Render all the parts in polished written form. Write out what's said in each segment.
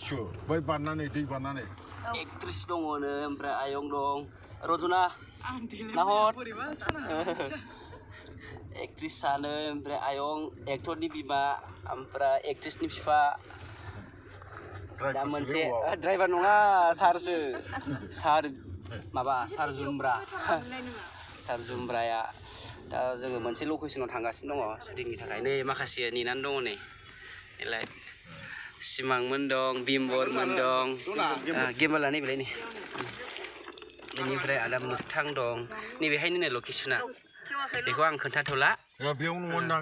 sure. Baik mana nih, di mana nih? Aktris dong ne, Mbak Ayong dong. Roduna. Nahot. Aktris sana Mbak Ayong, aktor ni Bima, Mbak aktris ni Sifa. Da मोनसे driver नङा सारसो सार माबा सार जुमब्राया दा जोङो मोनसे लकेसनाव थांगासिनो दङ शुटिंनि थाखाय नै माखासे नेनानै दङ नै एलाय सिमांमोन दं बिम्बरमोन दं गेमला नै बेलाय नै बेनिफ्राय आदा मोगथां दं नैबेहायनो नै लकेसना बेखौ आं खोन्थाथ'ला बेयावनो मोनदां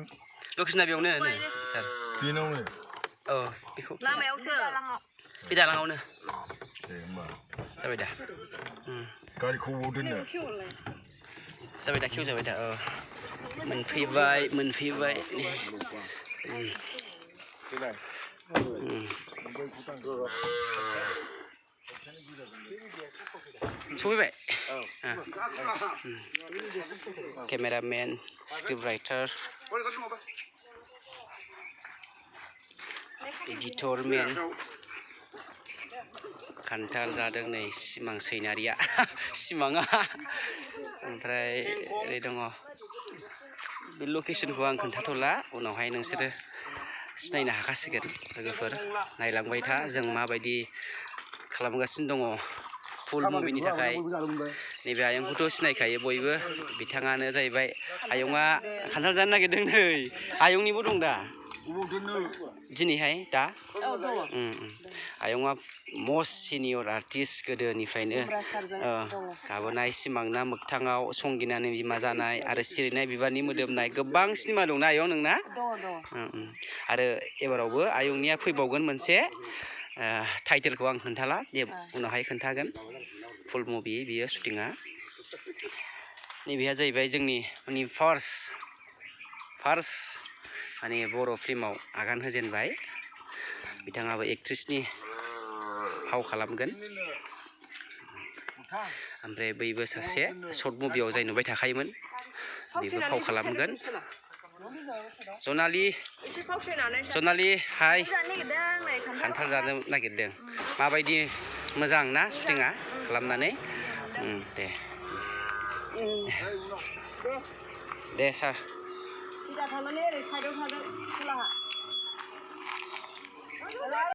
लकेसना बेयावनो नै सार बेनावनो औ बेखौ लामायावसो बे दालाङावनो दे होमबा जाबाय दा गारिखौ बाव दोननो जाबाय दा खेव जाबाय दा मोनफैबाय सफैबाय केमेरामेन स्क्रिप्ट राइटार एडिटरमेन खान्थाल जादों नै सिमां सैनारिया सिमाङा ओमफ्राय ओरै दङ बे लकेसनखौ आं खोन्थाथ'ला उनावहाय नोंसोरो सिनायनो हाखासिगोन लोगोफोर नायलांबाय था जों माबायदि खालामगासिनो दङ फुल मुभिनि थाखाय नैबे आयंखौथ' सिनायखायो बयबो बिथाङानो जाहैबाय आयंआ खान्थाल जानो नागिरदों नै आयंनिबो दं दा दिनैहाय दा आयंआ मस्ट सिनियर आर्टिस्ट गोदोनिफ्रायनो गाबोनाय सिमांना मोगथाङाव संगिनानि बिमा जानाय आरो सिरिनाय बिबारनि मोदोमनाय गोबां सिनेमा दंना आयं नोंना आरो एबारावबो आयंनिया फैबावगोन मोनसे टाइटेलखौ आं खोन्थाला दे उनावहाय खोन्थागोन फुल मुभि बियो शुटिंआ नैबेहा जाहैबाय जोंनि माने फार्स्ट माने बर' फिल्माव आगान होजेनबाय बिथाङाबो एक्ट्रेसनि फाव खालामगोन ओमफ्राय बैबो सासे शर्ट मुभियाव जाय नुबाय थाखायोमोन बेबो फाव खालामगोन जनालि हाय खान्थाल जानो नागिरदों माबायदि मोजां ना शुटिंआ खालामनानै दे सार थांनानै ओरै साइडआव थादों खोलाहा